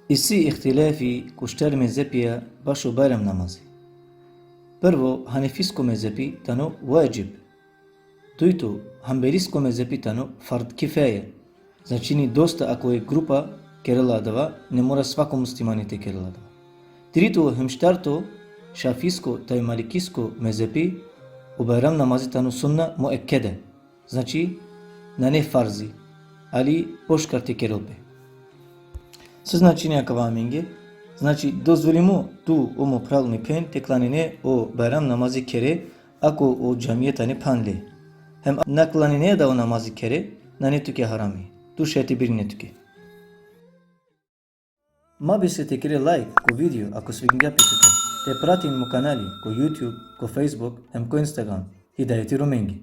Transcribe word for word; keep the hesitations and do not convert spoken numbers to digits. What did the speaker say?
Isi ihtilafi ko štar mezhepija bašo Bajram namazi. Prvo, hanefisko mezhepi tano wadžib. Dujto, hambelisko mezhepi tano fard kifaje. Značini dosta ako e grupa kerela adava, ne mora svako muslimani te kerela adava. Trito hem štarto, šafisko taj malikisko mezhepi, o Bajram namazi tano sunna muekkede. Znači, nane farzi, ali pošukar te kerel pe. So značini akava amenge? Znači, dozvolimo tu, o mo phral, mi phen, te klanine o Bajram namazi khere, ako o džamije tane phanle. Hem na klanine da o namazi khere, nane tuke harami. Tu šaj te birine tuke. Ma bister te kere like ko video ako svidingja pe tuke. Te pratin mo kanali ko YouTube, ko Facebook, hem ko Instagram. Hidajeti Romengi.